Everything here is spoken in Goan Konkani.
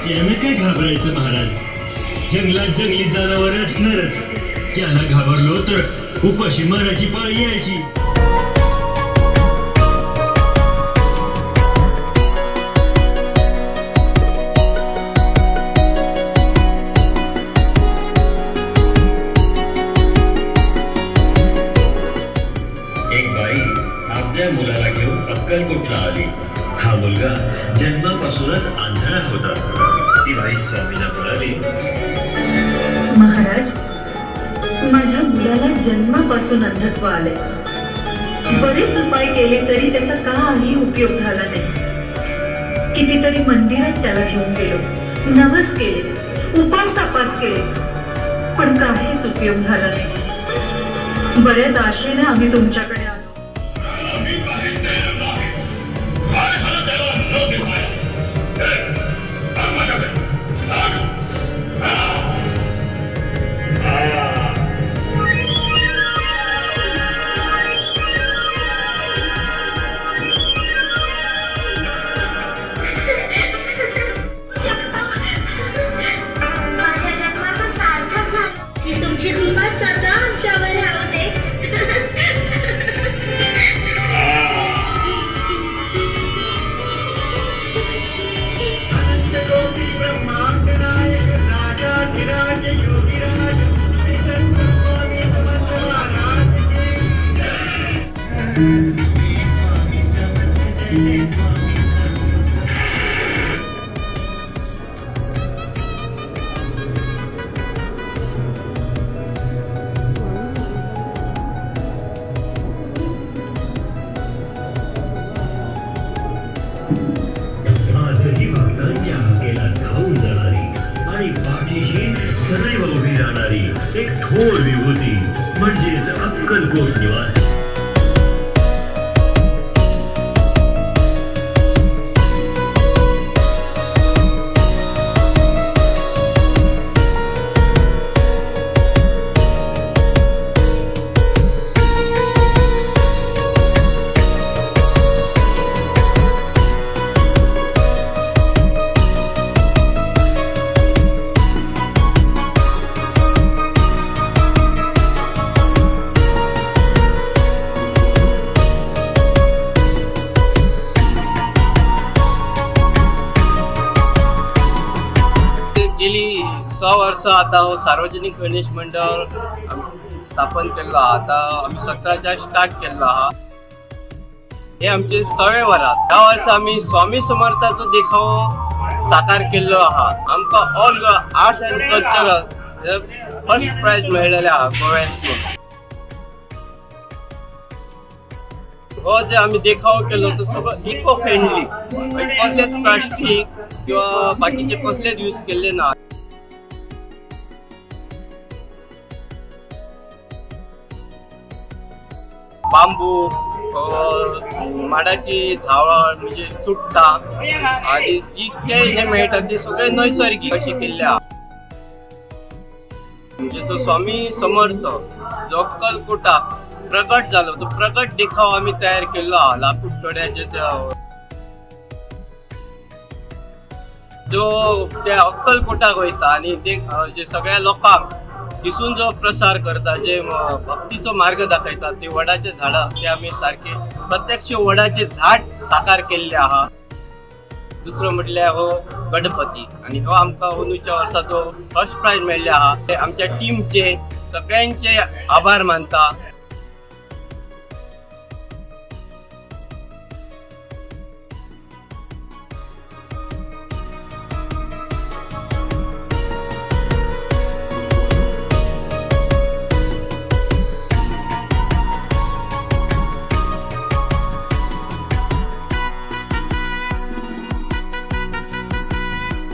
त्यानं काय घाबरायचं महाराज? जंगलात जंगली जनावर असणारच. त्याला घाबरलो तर उपाशी मराची पाळी यायची. एक बाई आपल्या मुलाला घेऊन अक्कलकोटला आली. हा मुलगा जन्मापासूनच आंधळा होता. ती बाई स्वामींना म्हणाली, महाराज, माझ्या मुलाला जन्मापासून अंधत्व आले. बरेच उपाय केले तरी त्याचा काही उपयोग झाला नाही. कितीतरी मंदिरात त्याला घेऊन गेलो, नवस केले, उपास तापास केले, पण काहीच उपयोग झाला नाही. बऱ्याच आशेने आम्ही तुमच्याकडे आलो. काय झालं त्याला न दिसायला? ए, आण माझ्याकडे. आण. हा. हा. माझ्या जन्माचं सार्थक झालं. ही तुमची कृपा सदा आमच्यावर राहू दे. आजही भक्तांच्या हाकेला धावून जाणारी आणि पाठीशी सदैव उभी राहणारी एक थोर विभूती म्हणजेच अक्कलकोट निवासी. गेली 6 वर्सां आतां हो सार्वजनीक गणेश मंडळ स्थापन केल्लो आहा. आतां आमी 17च्या स्टार्ट केल्लो आहा. हे आमचे 6वें वरास. ह्या वर्सा आमी स्वामी समर्थाचो देखावो साकार केल्लो आहा. आमकां all arts and cultural first prize मेळ्ळेलें आहा गोव्यांतसून. हो जे आमी देखावो केलो तो सगळो इको फ्रेंडली, कसलेच प्लास्टीक किंवा बाकीचे कसलेच यूज केल्ले ना. बांबू, माडाची झाडां म्हणजे चुडटां आनी जितके हे मेळटा ते सगळे नैसर्गीक अशें केल्ले आहा. म्हणजे तो स्वामी समर्थ जो अक्कलकोटाक प्रगट जालो तो प्रगट देखाव आमी तयार केल्लो आहा. लाकूड तोड्याचे त्या जो त्या अक्कलकोटाक वयता आनी ते जे सगळ्या लोकांक दिसून जो प्रसार करता, जे भक्तीचो मार्ग दाखयता, ते वडाचे झाडां ते आमी सारके प्रत्यक्ष वडाचे झाड साकार केल्ले आहा. दुसरो म्हटल्यार हो गणपती आनी हो आमकां अंदूच्या वर्साचो फर्स्ट प्रायज मेळ्ळें आहा. ते आमच्या टिमचे सगळ्यांचे आभार मानता.